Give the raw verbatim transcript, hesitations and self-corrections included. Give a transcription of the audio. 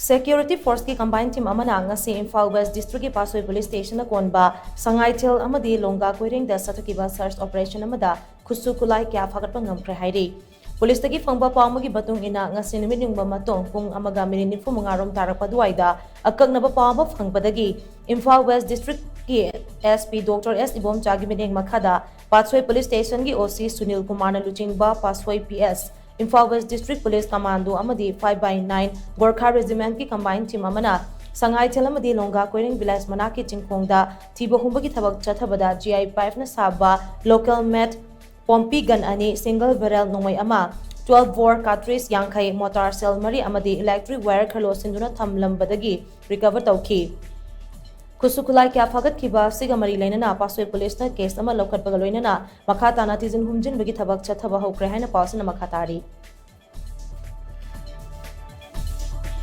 Security Force ꯀꯤ Combined Team ꯑꯃꯅ ꯉꯁꯤ ꯏꯝꯐꯥꯜ West District ꯀꯤ ꯄꯥꯠꯁꯣꯏ Police Station ꯅ ꯀꯣꯟꯕ ꯁꯉꯥꯏꯊꯦꯜ ꯑꯃꯗꯤ ꯂꯣꯡꯒꯥ ꯀꯣꯏꯔꯦꯡꯗ ꯆꯠꯊꯈꯤꯕ Search Operation ꯑꯃꯗ ꯈꯨꯠꯁꯨ ꯈꯨꯠꯂꯥꯏ ꯀꯌꯥ ꯐꯥꯒꯠꯄ ꯉꯝꯈ꯭ꯔꯦ ꯍꯥꯏꯔꯤ꯫ Police ꯇꯒꯤ ꯐꯪꯕ ꯄꯥꯎ ꯑꯃꯒꯤ ꯃꯇꯨꯡ ꯏꯟꯅ, ꯉꯁꯤ ꯅꯨꯃꯤꯠ ꯌꯨꯡꯕ ꯃꯇꯨꯡ ꯄꯨꯡ ꯑꯃꯒ ꯃꯤꯅꯤꯠ ꯅꯤꯐꯨ ꯃꯉꯥ ꯔꯣꯝ ꯇꯥꯔꯛꯄ ꯑꯗꯨꯋꯥꯏꯗ ꯑꯀꯛꯅꯕ ꯄꯥꯎ ꯑꯃ ꯐꯪꯕꯗꯒꯤ ꯏꯝꯐꯥꯜ West District ꯀꯤ S P Doctor S ꯏꯕꯣꯝꯆꯥꯒꯤ ꯃꯤꯠꯌꯦꯡ ꯃꯈꯥꯗ ꯄꯥꯠꯁꯣꯏ Police Station ꯒꯤ O C ꯁꯨꯅꯤꯜ ꯀꯨꯃꯥꯔꯅ ꯂꯨꯆꯤꯡꯕ ꯄꯥꯠꯁꯣꯏ P S, Imphal West District Police Commando ꯑꯃꯗꯤ five by nine Gorkha Regiment ꯀꯤ Combined Team ꯑꯃꯅ ꯁꯉꯥꯏꯊꯦꯜ ꯑꯃꯗꯤ ꯂꯣꯡꯒꯥ ꯀꯣꯏꯔꯦꯡ Village ꯃꯅꯥꯛꯀꯤ ꯆꯤꯡꯈꯣꯡꯗ ꯊꯤꯕ ꯍꯨꯝꯕꯒꯤ ꯊꯕꯛ ꯆꯠꯊꯕꯗ G I pipe ꯅ ꯁꯥꯕ local made pump gun ꯑꯅꯤ, single barrel ꯅꯣꯡꯃꯩ ꯑꯃ, twelve bore cartridge ꯌꯥꯡꯈꯩ, mortar shell ꯃꯔꯤ ꯑꯃꯗꯤ electric wire ꯈꯔ ꯂꯣꯠꯁꯤꯟꯗꯨꯅ ꯊꯝꯂꯝꯕꯗꯒꯤ recover ꯇꯧꯈꯤ꯫ ꯈꯨꯠꯁꯨ ꯈꯨꯠꯂꯥꯏ ꯀꯌꯥ ꯐꯥꯒꯠꯈꯤꯕ ꯑꯁꯤꯒ ꯃꯔꯤ ꯂꯩꯅꯅ ꯄꯥꯠꯁꯣꯏ Police ꯅ case ꯑꯃ ꯂꯧꯈꯠꯄꯒ ꯂꯣꯏꯅꯅ ꯃꯈꯥ ꯇꯥꯅ ꯊꯤꯖꯤꯟ ꯍꯨꯝꯖꯤꯟꯕꯒꯤ ꯊꯕꯛ ꯆꯠꯊꯕ ꯍꯧꯈ꯭ꯔꯦ ꯍꯥꯏꯅ ꯄꯥꯎ ꯑꯁꯤꯅ ꯃꯈꯥ ꯇꯥꯔꯤ꯫